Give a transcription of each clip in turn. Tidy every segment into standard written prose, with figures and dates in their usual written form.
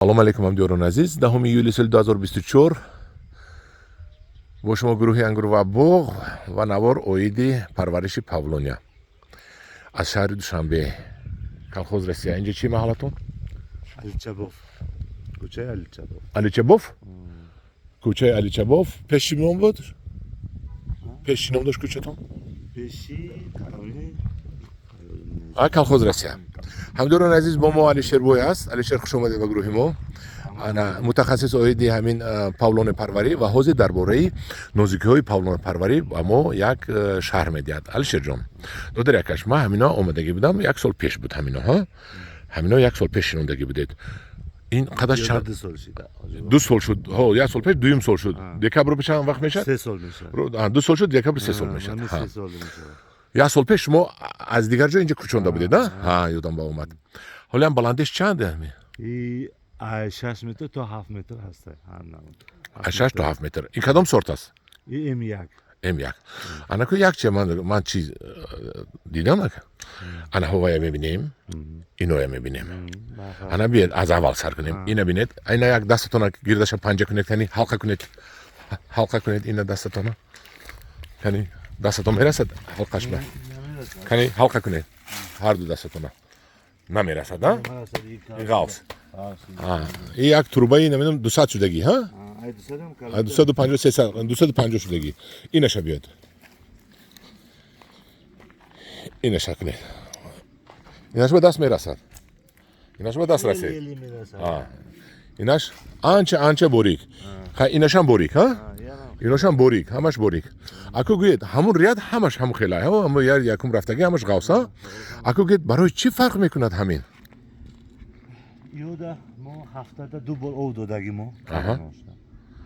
Салом алейкум, ҳамдиёрони азиз. 10 июли соли 2024 бо шумо гурӯҳи «Ангур ва боғ» ва навор оиди парвариши павлония аз шаҳри Душанбе, Колхоз Россия. Инҷа чӣ маҳаллатон? Аличабов, кӯчаи Аличабов. Аличабов, кӯчаи Аличабов. Пеш чӣ ном буд? Пеш чӣ ном дошт кӯчатон? Пеши калони. А, Колхоз Россия. Ҳамдиёрони азиз, бо мо Алишербой аст. Алишер, хуш омадед ба гурӯҳи мо. Ана мутахассис оиди ҳамин павлонепарварӣ ва ҳозир дар бораи нозукиҳои павлонепарварӣ ба мо як шарҳ медиҳад. Алишерҷон, додари акаш, ман ҳамино омадагӣ будам, як сол пеш буд ҳамино. Ҳа, ҳамино як сол пеш шинондагӣ будед. Ин қадаш чанд? 2 сол шида. 2 сол шуд. Ҳо, як сол пеш дуюм сол шуд. Декабр чанд вақт мешавад? 3 сол мешавад. 2 сол шуд, декабр 3 сол мешавад. 3 сол мешавад. Як сол пеш шумо аз дигар ҷо инҷа кӯчонда будед. Ҳа, ёдам ба омад. Ҳолиам баландиш чанд? Аз 6 метр то 7 метр ҳаста. Аз 6 то 7 метр. Ин кадом сорт аст? М1. М1. Анаку як чи ман чи дидам, ана ҳовая мебинем, иноя мебинем. Ана биед, аз аввал сар кунем. Ина бинед, ина як дастатона гирдаша панҷа кунед, кани, ҳалқа кунед, ҳалқа кунед ина дастатона. Кани, дастатон мерасад ҳалқашба? Кани, ҳалқа кунед ҳарду дастатона. Намерасад, а? Ғавс и як трубаи, намедонам, 200 шудагӣ, ҳа, 250, 300, 250 шудагӣ. Инаша биёд, инаша кунед. Инаш ба даст мерасад, инаш ба даст расед. Инаш анча анча борик. Инашам борик, ҳа, иношам борик, ҳамаш борик. Аку гӯед, ҳамун ряд ҳамаш ҳамун хела, ҳамун якум рафтагӣ ҳамаш ғавс. Аку гӯед, барои чӣ фарқ мекунад ҳамин? Ёда мо ҳафтада ду бор об додагӣ мо.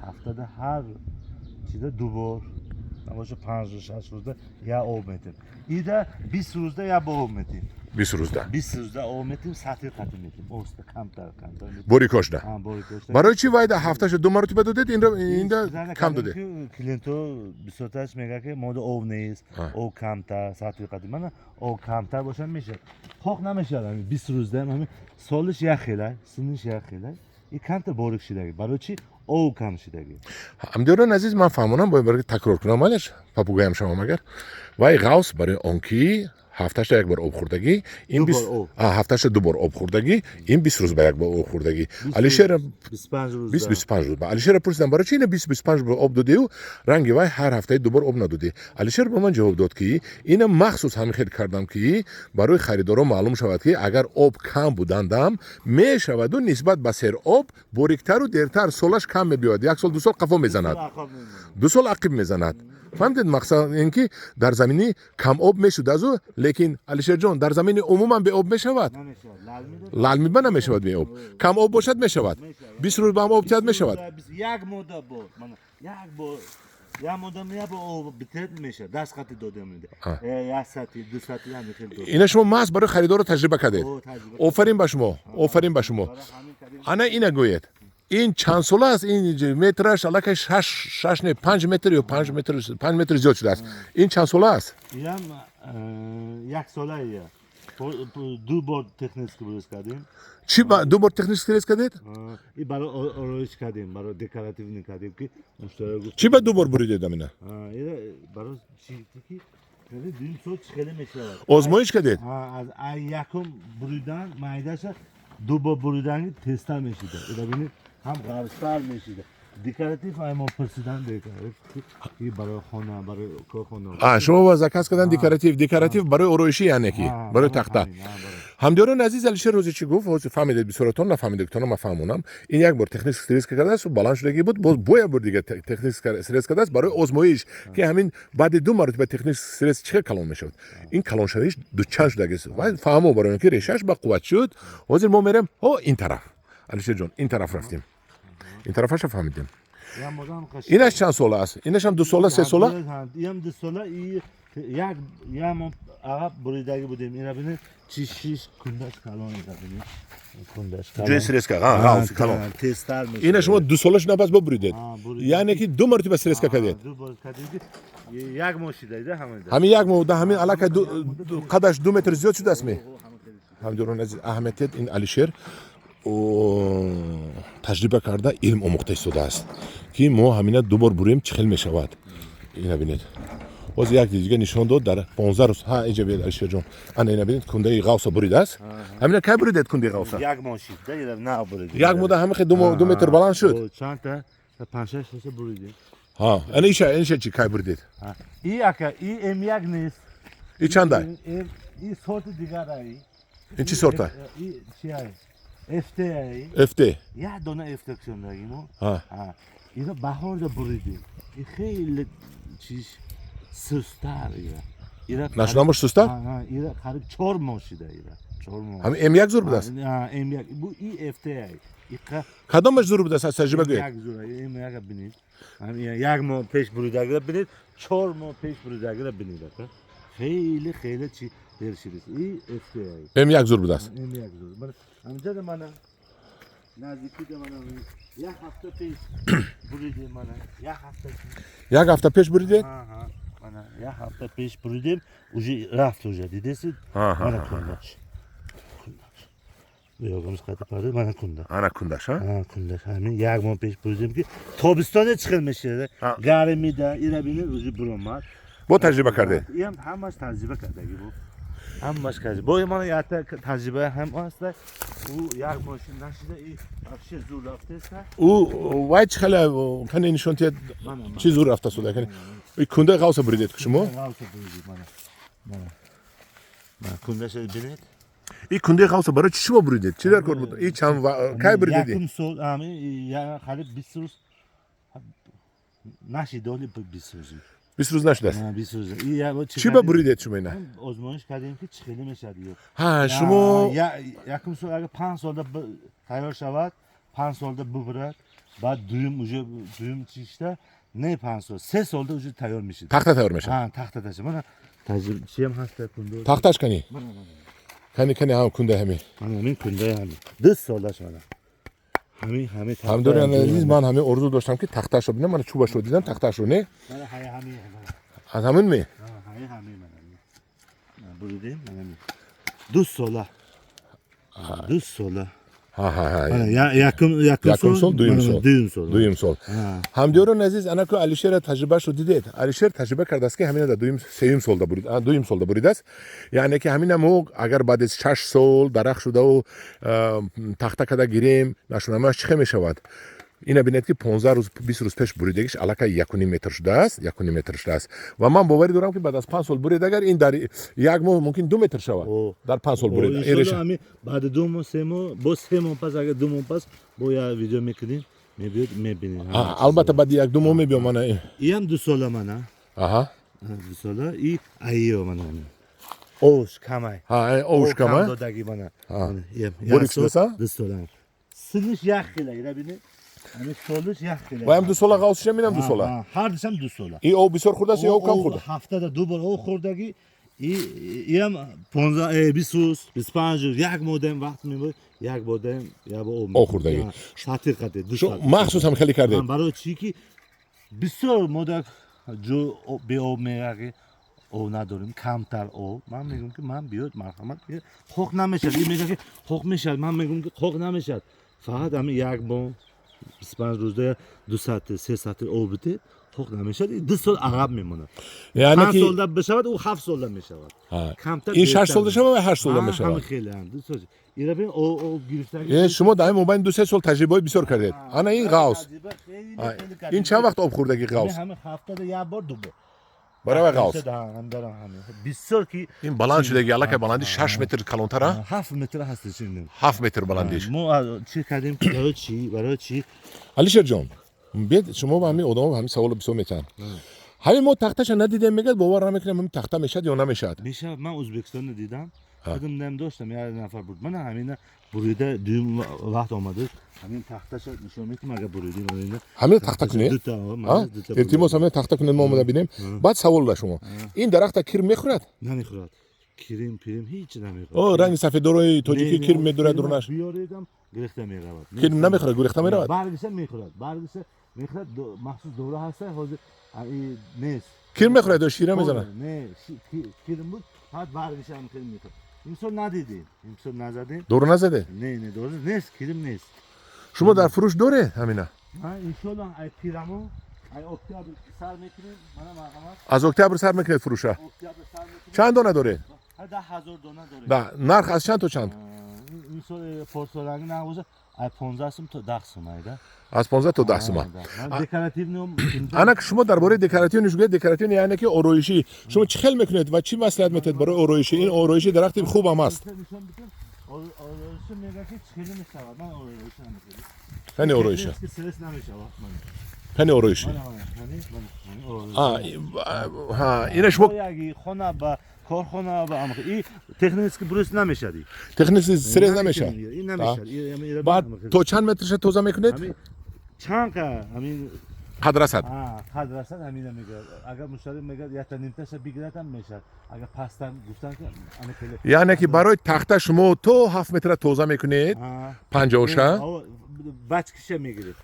Ҳафтада ҳар чиза ду бор набоша, 5 рӯз, 6 рӯзда як об метем. Ида 20 рӯзда як бор об метем. 20 рӯзда? 20 рӯзда об метем, сатри қатӣ метем, оста, камтар камтар. Борикошда. Борикошда. Барои чӣ вайда ҳафташа ду маротиба додед, инда кам додед? Клиентҳо бисёртараш мегӯяд, ки мода об нест, об камтар, сатри қатӣ. Мана об камтар бошад, мешавад, хок намешавад. Ҳамин 20 рӯзда ҳамин солиш як хела, синниш як хела, и камтар борик шидаги. Барои чӣ об кам шидаги? Ҳамдиёрони азиз, ман фаҳмонам, бояд барои такрор кунам, малеш попугаям шавам агар. Вай ғавс барои он ки ҳафташта як бор об хӯрдагӣ, ин ҳафташта ду бор об хӯрдагӣ, ин 20 рӯз ба як бор об хӯрдагӣ. Алишер 20-25 рӯз ба Алишера пурсидам, барои чи ина 20-25 рӯз об додию ранги вай ҳар ҳафтаи ду бор об надодӣ? Алишер ба ман ҷавоб дод, ки ина махсус ҳамин хел кардам, ки барои харидорон маълум шавад, ки агар об кам будандам мешаваду нисбат ба сероб бориктару дертар солаш кам мебиёяд, як сол, 2 сол қафо мезанад, 2 сол ақиб мезанад. Фаҳмидед? Мақсад ин ки дар замини камоб мешуд азу, лекин, Алишерҷон, дар замини умуман беоб мешавад? Лалмиба намешавад беоб. Камоб бошад, мешавад. 20 рӯз ба ҳам об тиҳад, мешавад. Як мода бор, як бор, як мода як бор об битед, мешавад. Даст қати додем, як сати, ду сати ҳамин хел додем. Ина шумо маҳз барои харидорро таҷриба кардед. Офарин ба шумо, офарин ба шумо. Ана ина гӯед, ин чанд сола аст? Ин метраш аллакай шаш, шаш не, 5 метр ё 5 метр, 5 метр зиёд шудааст. Ин чанд сола аст? Инам як сола. Ду бор технически срез кардем. Чӣ ду бор технически срез кардед? И барои ороиш кардем, барои декоративный кардем, ки муштариё гуфт. Чӣ ба ду бор буридед амина? Барои чи ки дуюм сол чӣ хеле мешавад. Озмоиш кардед? Аз якум буридан майдаша ду бор буридани тезтар мешида. Ира бинед, ҳам ғафстар мешида. Декоратив ай мо пурсидан, декоратив и барои хона, барои корхона. А, шумо ба заказ кардан декоратив, декоратив барои ороишӣ, яъне ки барои тахта. Ҳамдиёрони азиз, Алишер ҳозир чӣ гуфт, ҳозир фаҳмидед бисёратон, нафаҳмидед, ма фаҳмонам. Ин як бор технически срез кардааст, баланд шудагӣ буд, боз бо як бор дига технически срез кардааст барои озмоиш, ки ҳамин баъди ду маротиба технически срез чӣ хел калон мешавад. Ин калоншавиш дучанд шудагист ва фаҳмо барои он ки решааш ба қувват шуд. Ҳозир мо мерем ҳо ин тараф. Алишерҷон, ин тараф рафтем, ин тарафаша фаҳмидем. Инаш чанд сола аст? Инашам 2 сола, 3 сола? Иам 2 сола. Як як моҳ ақаб буридагӣ будем. Ина бинед, чи шиш кундаш калон. Ина бинед, кундаш калон. Ҷои срезка ғавси калон. Тезтар мешавад. Ина шумо 2 сола шуда пас бубуридед, яъне ки ду маротиба срезка кардед. Ду бор кардем, як моҳ шида ҳамин. Ҳамин як моҳ да ҳамин аллакай қадаш 2 метр зиёд шудааст. Ме, ҳамдиёрони азиз, аҳамият, ин Алишер. Таҷриба карда, илм омӯхта истодааст, ки мо ҳамина ду бор бурем, чӣ хел мешавад. Ина бинед, боз як дига нишон дод дар 15 рӯз. Ҳа, инҷа биед, Алишерҷон. Ана ина бинед, кундаи ғавса буридааст. Ҳамина кай буридед кундаи ғавса? Як моҳ шид, на буридем. Як моҳда ҳама хел 2 метр баланд шуд. Чандта, панҷ-шаш таша буридем. Ҳа, ана иша чи, кай буридед? И ака, и М1 нест. И чанда? И сорти дигар ай. Ин чӣ сорта? И чи ай? FT ай. FT. Як дона FT кушондаги мо. Ино баҳорда буридем. И хеле чиш сустар ира. Ира нашунамош сустар? Ира қариб 4 моҳ шида ира. 4 моҳ. Ҳами М1 зур будааст? М1. Бу и FT ай. Кадомаш зур будааст, аз таҷриба гӯед. Як зур. М1 бинед. Як моҳ пеш буридагира бинед, 4 моҳ пеш буридагира бинед, ака. Хеле хеле чи дер шидааст. И FT ай. М1 зур будааст. М1 зур. Мана ҳамҷада, мана наздикида, мана як ҳафта пеш буридем, мана як ҳафта. Як ҳафта пеш буридед? Мана як ҳафта пеш буридем, уже рафт, уже дидесид. Мана кундаш. Буёгамиз қати парда, мана кунда. Ана кундаш, а? Кундаш. Ҳамин як моҳ пеш буридем, ки тобистоне чӣ хел мешавад. Гармида ира бинед, уже буромад. Бо таҷриба кардед? Иам ҳамаш таҷриба кардаги бу. Ҳамаш карда. Бо мана якта таҷриба ҳам аст. Ӯ як мошин нашида, и вообще зур рафтеста. Ӯ вай чӣ хеле, кане нишон тиҳед, чӣ зур рафта суда, кане. И кундаи ғавса буридед шумо? Ғавса буридед, мана. Мана. Мана кундаша бинед. И кундаи ғавса барои чӣ шумо буридед? Чӣ дар кор буд? И чанд кай буридед? Якум сол, ами қариб 20 рӯз нашид, оли 20 рӯз. 20 рӯз нашудааст? 20 рӯз. Чӣ ба буридед шумо ина? Озмоиш кардем, ки чӣ хеле мешавад. Ҳа, шумо Якум сол агар 5 солда тайёр шавад, 5 солда бубурад, баъд дуюм, уже дуюм чишта не 5 сол, 3 солда уже тайёр мешид. Тахта тайёр мешавад. Тахта таша. Мана чиам ҳаст, кунда. Тахташ кани, кани, кани. Ҳам кунда ҳами. Мана ҳамин кундаи ҳами 2 солдаш, мана ҳамин ҳами. Ҳамдори азиз, ман ҳамин орзу доштам, ки тахташро бинам. Мана чӯбашро дидам, тахташро не. Аз ҳамин ме? Ҳамин буридем, 2 сола, 2 сола. Якум сол, дуюм сол, дуюм сол. Ҳамдиёрони азиз, анаку Алишера таҷрибаашро дидед. Алишер таҷриба кардааст, ки ҳамина дар дуюм, сеюм солда бурид, дуюм солда буридааст. Яъне ки ҳамина мо агар баъди 6 сол дарахт шудаву тахта карда гирем, нашунамааш чӣ хел мешавад? Ина бинед, ки 15 рӯз, 20 рӯз пеш буридагиш аллакай 1,5 метр шудааст, 1,5 метр шудааст. Ва ман боварӣ дорам, ки баъд аз 5 сол бурид агар, ин дар як моҳ мумкин 2 метр шавад. Дар 5 сол бурид. Баъди 2 моҳ, 3 моҳ, бо 3 моҳ пас, агар 2 моҳ пас бо як видео мекунем, мебиёд, мебинед. Албатта, баъди як ду моҳ мебиём, мана. Иам 2 сола, мана. 2 сола и аиё, мана, овш камай. Овш камай. Додаги, мана. Бурид шудаса. 2 сола синиш як хела, ира бинед. Ҳамин солиш як хела. Ваям 2 сола ғавсишам, инам 2 сола. Ҳардушам 2 сола. И об бисёр хӯрдааст ё об кам хӯрда? Ҳафтада ду бор об хӯрдагӣ. Иам 15, 20 рӯз, 25 рӯз, як моҳ даем вақт мебояд, як бор даем, як бор об. Об хӯрдагӣ. Сатир қатӣ. Махсус ҳам хеле кардед? Барои чӣ ки бисёр модар ҷо беоб мегаки, об надорем, камтар об. Ман мегӯям, ки ман биёд, марҳамат, қоқ намешавад. И мега, ки қоқ мешавад. Ман мегӯям, ки қоқ намешавад, фақат ҳамин як моҳ, 25 рӯзда 2 сатр, 3 сатр об бите, қоқ намешавад. 2 сол ақаб мемонад. Яъне 5 ки солда бишавад, ӯ 7 солда мешавад. Камтар. Ин 6 солда шавад ва 8 солда мешавад. Мешавад. Хеле 2 сол ира бин, об гирифтаги. Шумо дар ин мобайни 2-3 сол таҷрибаҳои бисёр кардед. Ана ин ғавс, ин чанд вақт об хӯрдаги ғавс? Ҳамин ҳафтада як бор, ду бор. Барои ғавс. Бисёр ки ин баланд шудаги, аллакай баланди 6 метр калонтар, а? 7 метр ҳаст. 7 метр баландиш. Мо чӣ кардем? Барои чӣ, барои чӣ? Алишерҷон, биед, шумо ба ҳамин одамо ҳамин саволо бисёр метиҳанд. Ҳамин мо тахташа надидем, мегӯяд, бовар намекунем, ҳамин тахта мешавад ё намешавад. Мешавад. Ман Ӯзбекистонро дидам, худам дам доштам, як нафар буд, мана ҳамина бурида, дуюм вақт омада, ҳамин тахташа нишон метам, агар буридим. Ҳамин тахта кунед, илтимос, ҳамин тахта кунед, мо омада бинем. Баъд савол да шумо: ин дарахта кир мехӯрад? Намехӯрад, кирим пирим ҳеҷ намехӯрад. О, ранги сафеддорои тоҷикӣ кир медурад дурунаш. Биёредам, гирифта меравад. Кир намехӯрад, гурехта меравад. Баргиша мехӯрад, баргиша мехӯрад, махсус дора ҳаста, ҳозир нест. Кир мехӯрад ё шира мезанад? Не, кирм буд, фақат баргиша ҳам кир мехӯрад. Имсол надидем, имсол назадем. Дору назаде? Не, дору нест, кирим нест. Шумо дар фурӯш доре ҳамина? Иншоллоҳ, ай тирамо, ай октябр сар мекунем, мана, марҳамат. Аз октябр сар мекунед фурӯша? Октябр сар мекунем. Чанд дона доред? 10 000 дона дорем. Да, нарх аз чанд то чанд? Имсол порсолаги нарх боша, ай 15 сум то 10 сум айда. Аз 15 то 10 сума. Декоративный. Ана, шумо дар бораи декоративный гӯед. Декоративный, яъне ки ороишӣ. Шумо чӣ хел мекунед ва чӣ маслиҳат метиҳед барои ороишӣ? Ин ороиши дарахти хубам аст. Ороиши мега ки чӣ мешавад, ман ороиши намекунам. Кани ороиша? Стресс намешавад. Кани ороиши? Ина шумо Хона ба корхона ба и технически брус намешади. Технически стресс намешавад. Ин намешавад. Баъд то чанд метрша тоза мекунед? Чанд ка ҳамин қад расад. Қад расад, ҳамина мегирад. Агар муштари мегӯяд, якта нимташа бигирад ҳам мешавад. Агар пастан гуфтан ки ана хеле. Яъне ки барои тахта шумо то 7 метра тоза мекунед, панҷоша. Бачкиша мегиред.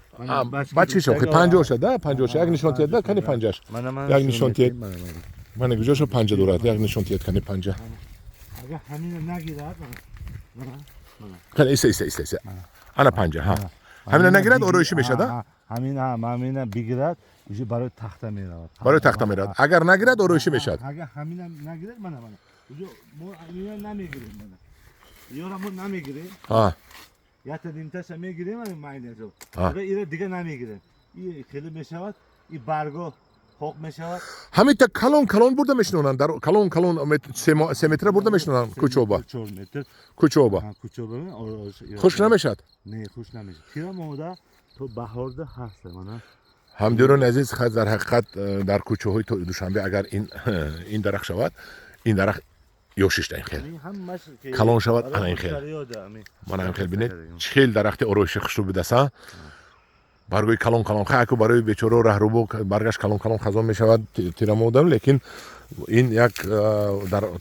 Бачкиша панҷоша да, панҷоша як нишон тиҳед да, кани панҷаш. Як нишон тиҳед. Мана, куҷошо панҷа дорад? Як нишон тиҳед, кани панҷа. Агар ҳамина нагирад. Кани, иста, иста, иста, иста. Ана панҷа, ҳа. Ҳамина нагирад, ороишӣ мешавад, а? Ҳамина бигирад, уже барои тахта меравад. Барои тахта меравад. Агар нагирад, ороишӣ мешавад. Агар ҳамина нагирад, мана, мана. Уже мо ҳамина намегирем, мана. Ёра мо намегирем. Якта нимташа мегирем, ами майназо. Ира дига намегирем. И хеле мешавад, и барго хок мешавад. Ҳамита калон калон бурда мешинонанд, дар калон калон, 3 метра бурда мешинонанд кӯчоба. 4 метр. Кӯчоба. Кӯчоба. Хушк намешавад? Не, хушк намешавад. Тирамода то баҳорда ҳаст, мана. Ҳамдиёрони азиз, дар ҳақиқат дар кӯчаҳои Душанбе агар ин дарахт шавад, ин дарахт ёшишта ин хел калон шавад, ана ин хел, мана ин хел. Бинед, чӣ хел дарахти ороиши хушрӯ будаса, баргои калон калон. Хайку барои бечоро раҳрубо баргаш калон калон хазон мешавад тирамоҳ, лекин ин як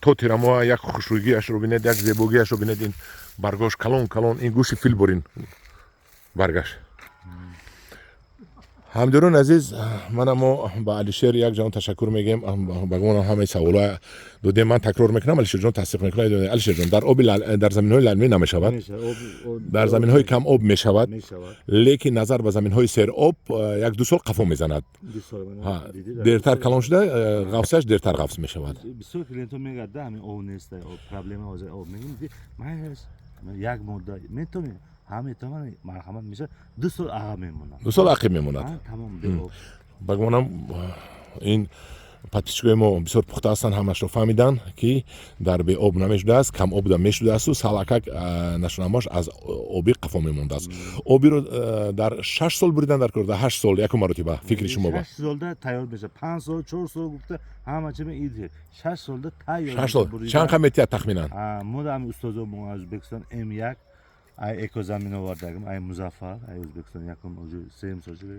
то тирамоҳ як хушрӯгиашро бинед, як зебогиашро бинед. Ин баргош калон калон, ин гӯши фил бурин баргаш. Ҳамдиёрони азиз, мана мо ба Алишер як ҷаҳон ташаккур мегӯем. Ба гумонам, ҳамаи саволҳо додем. Ман такрор мекунам, Алишерҷон тасдиқ мекунад. Алишерҷон, дар оби, дар заминҳои лалмӣ намешавад, дар заминҳои кам об мешавад, лекин назар ба заминҳои сероб як ду сол қафо мезанад, дертар калон шуда, ғафсаш дертар ғафс мешавад. Бисёр клиентҳо мегӯяд, да, ҳамин об нест, проблема ҳозир об. Мегӯем, як муддат метавонем, ҳам метавонам, марҳамат, мешавад, 2 сол ақаб мемонад. 2 сол ақиб мемонад. Тамом. Ба гумонам, ин подписчикои мо бисёр пухта ҳастанд, ҳамашро фаҳмиданд, ки дар беоб намешудааст, кам обда мешудаасту салакак нашунамош аз обӣ қафо мемондааст. Обиро дар 6 сол буридан дар кор, дар 8 сол якум маротиба, фикри шумо ба? 6 солда тайёр мешавад. 5 сол, 4 сол гуфта ҳама чи ид, 6 солда тайёр. 6 сол чанд қа метиҳад тахминан? Мо ами устозо мо аз Ӯзбекистон М1 ай экозамин овардагим, ай Музаффар, ай Ӯзбекистон, якум уже сеюм сол шуда.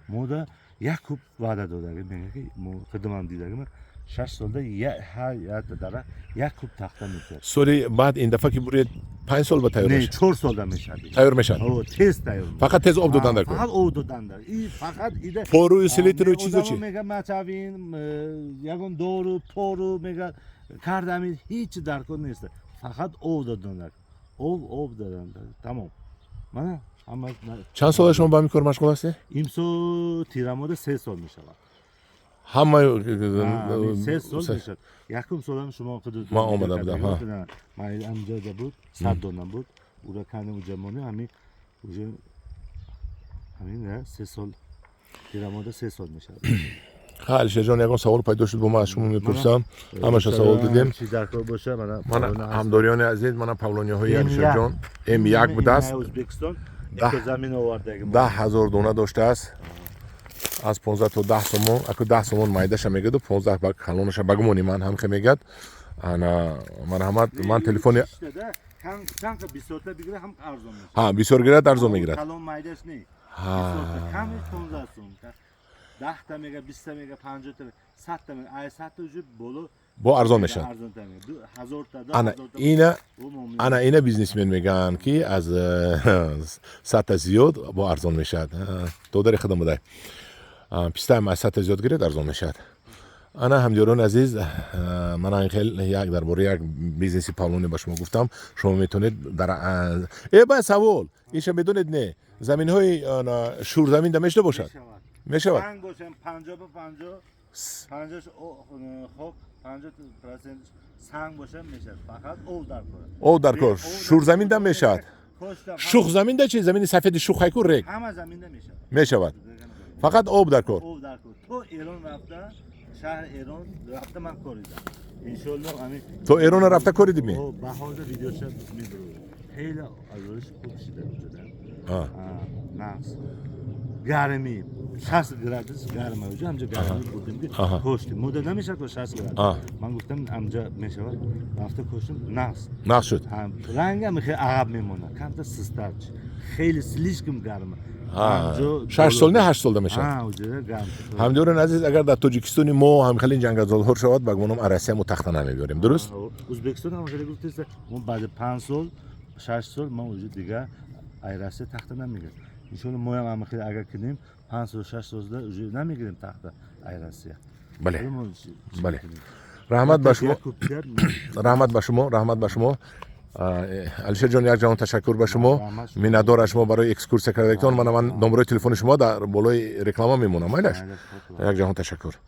Мода як куб ваъда додагим, мега ки мо хидмам дидагим, 6 солда ҳар як дарахт як куб тахта мешавад. Соли баъд ин дафъа ки буред, 5 сол ба тайёр Не, мешавад? 4 солда мешавад. Тайёр мешавад. Тез тайёр. Фақат тез об додан дар кор. Фақат об додан дар и фақат ида. Порую, селитру, чизу чи? Мега мачавин, ягон дору пору мега кардами, ҳеч дар кор нест, фақат об додан дар, об додан, тамом, мана ҳама. Чанд сола шумо ба ҳамин кор машғул ҳастед? Имсол тирамода 3 сол мешавад. Ҳама. 3 сол мешавад. Якум солам шумо Ман омада будам, ҳа. Ман амҷода буд, 100 дона буд, ура кани уҷа моне, ҳамин уже ҳамин 3 сол, тирамода 3 сол мешавад. Ха, Алишерҷон, ягон савол пайдо шуд, бо ман аз шумо мепурсам. Ҳамаша савол дидем. Чи дар кор боша, мана. Мана, ҳамдориёни азиз, мана павлонияҳои Алишерҷон, М1 будааст. Ӯзбекистон замин овардаги. 10 000 дона доштааст, аз 15 то 10 сомон. Аку 10 сомон майдаша мегӯяду 15 ба калонаша, ба гумони ман ҳам хе мегӯяд. Ана, марҳамат, ман телефони Чанд бисёрта бигира, ҳам арзон мешавад. Ҳа, бисёр гирад, арзон мегирад. Калон майдаш не, камиш 15 сом, 10 та мега, 20 та мега, 50 та, 100 та мега, ай 100 та уже боло. Бо арзон мешавад. Арзонта мега, ҳазорта. Ана ина, ана ина бизнесмен мегӯянд, ки аз 100 та зиёд бо арзон мешавад. Додари худам будай, пистаам аз 100 та зиёд гиред, арзон мешавад. Ана, ҳамдиёрони азиз, ман хел як дар бораи як бизнеси павловния ба шумо гуфтам. Шумо метавонед дар ба савол иша медонед, не, заминҳои шӯрзамин да мешуда бошад, мешавад? Санг бошам, 50 ба 50, 50-ш хок, 50% санг бошам, мешавад. Фақат об дар кор. Об дар кор. Шӯрзаминда мешавад. Шухзаминда чи? Замини сафеди шухайку, рег? Ҳама заминда мешавад. Мешавад, фақат об дар кор. Об дар кор. То Эрон рафта, шаҳри Эрон рафта, ман коридам, иншоалло, ҳамин. То Эрона рафта коридими? Баҳорда видеоша мебурам. Хеле азориш хуб шида уҷода. Нағз, гармӣ 60 градус гарма уҷа. Ҳамҷа гармӣ бурдем ки коштем. Мода намешавад ко 60 градус. Ман гуфтам, амҷа мешавад. Рафта коштем, нағз. Нағз шуд. Рангам хеле ағаб мемонад, камтар систар, хеле слишком гарма. 6 сол, не, 8 солда мешавад. Ҳамдиёрони азиз, агар дар Тоҷикистони мо ҳам хеле ҷангалзорҳо шавад, ба гумонам, Россия мо тахта намебиёрем, дуруст? Ӯзбекистон ҳам хеле гуфтеста, мо баъди 5 сол, 6 сол мо уже дигар ай Россия тахта намегирем. Иншоалло, моям ҳама хеле агар кунем, 5 сол, 6 солда уже намегирем тахта ай Россия. Бале, раҳмат ба шумо, раҳмат ба шумо, раҳмат ба шумо, Алишерҷон. Як ҷаҳон ташаккур ба шумо, миннатдор аз шумо барои экскурсия кардагитон. Мана, ман номерои телефони шумо дар болои реклама мемонам, майлаш. Як ҷаҳон ташаккур.